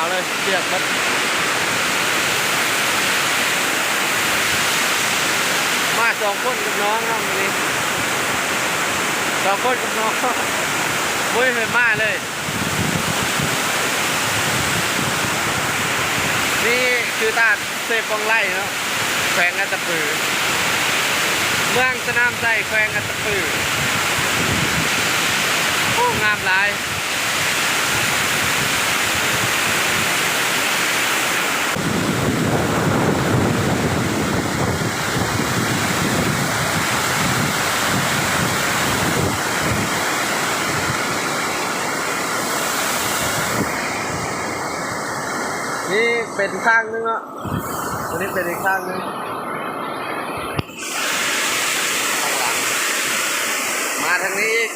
ເລີຍ ປຽກໝົດ. ມາສອງຄົນກັບນ້ອງເນາະມື້ນີ້ ສອງຄົນກັບນ້ອງ ບໍ່ມີໃຜມາເລີຍ. ນີ້ຄືຕະຫຼາດເຊປອງໄລເນາະ ແຂວງອັດຕະປື ເມືອງສະໜາມໄຊ ແຂວງອັດຕະປື. ໂອ້ ງາມຫຼາຍ. ນີ້ເປັນຂ້າງໜຶ່ງເນາະ ຕົວນີ້ເປັນອີກຂ້າງໜຶ່ງ. ມາທາງນີ້ອີກ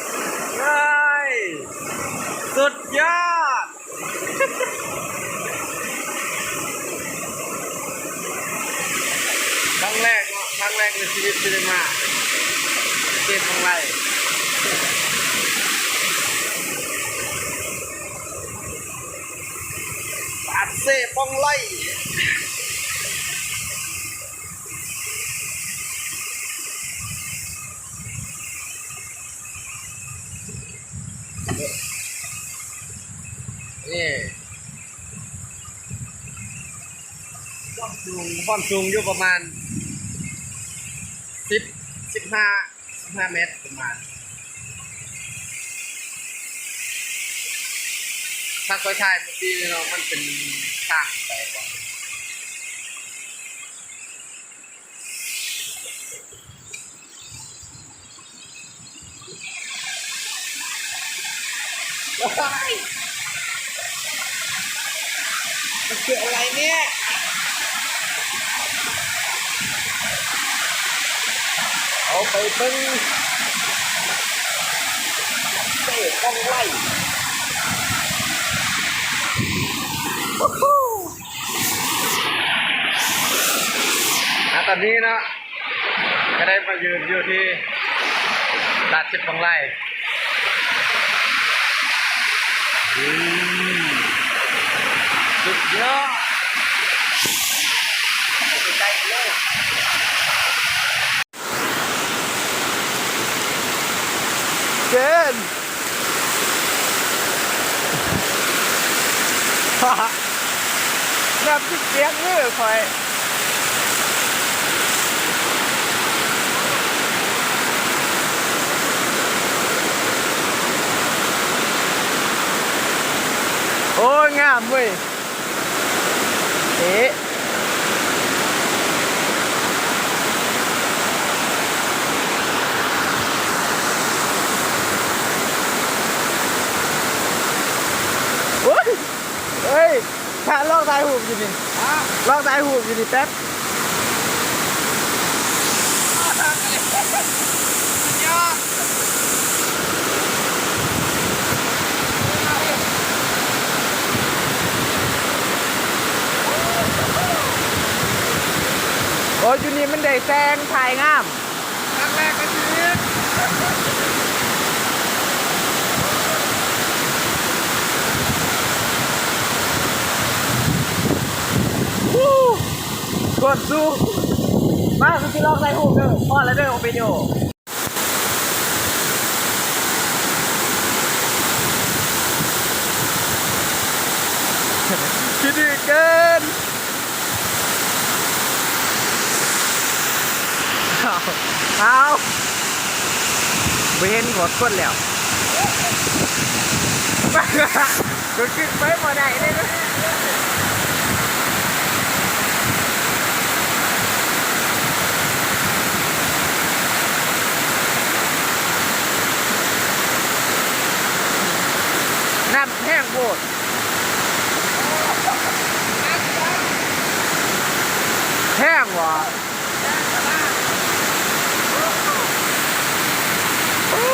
ເອີຍ ສຸດຍອດ. ຄັ້ງແລກເນາະ ຄັ້ງແລກໃນຊີວິດທີ່ໄດ້ມາເຊປອງໄລ. ຕະຫຼາດເຊປອງໄລ. ນີ້ ຄວາມສູງ ຄວາມສູງຢູ່ປະມານສິບ ສິບຫ້າ ສິບຫ້າແມັດປະມານ. ຖ້າຂ້ອຍຖ່າຍເມື່ອກີ້ເນາະ ມັນເປັນທາງໄປ. ມັນຄືອະໄລເນີ້ຍ? ເອົາໄປເບິ່ງ ເຊປອງໄລ. ອາ ຕອນນີ້ເນາະ ກະໄດ້ມາຢືນຢູ່ທີ່ຕະຫຼາດເຊປອງໄລ. ອືມ ສຸດຍອດ ໃກ້ໆເລີຍ. ເກີນ ແບບຊິປຽກມືຂ້ອຍ. ໂອ້ຍ ງາມເວີຍ. ເອະ ໂອ້ຍ ເອີຍ ຖ້າລອງຖ່າຍຮູບຢູ່ນີ້ ຮະ ລອງຖ່າຍຮູບຢູ່ນີ້ແປັບ. ສຸດຍອດ. ໂອ້ຍ ຢູ່ນີ້ມັນໄດ້ແສງ ຖ່າຍງາມ. ຄັ້ງແລກໃນຊີວິດ. ໂຄດສູງ. ມາ ກູຊິລອງຖ່າຍຮູບເດີ. ພໍແລ້ວເດີ ວິດີໂອ. ຂີ້ດື້ເກີນ. ເອົາ ເອົາ ບໍ່ເຫັນຂອດຄົນແລ້ວ. ກະຂຶ້ນໄປບໍ່ໄດ້ເດ້. ນ້ຳແຮງໂພດ. ແຮງຫວາ? ໂອ້.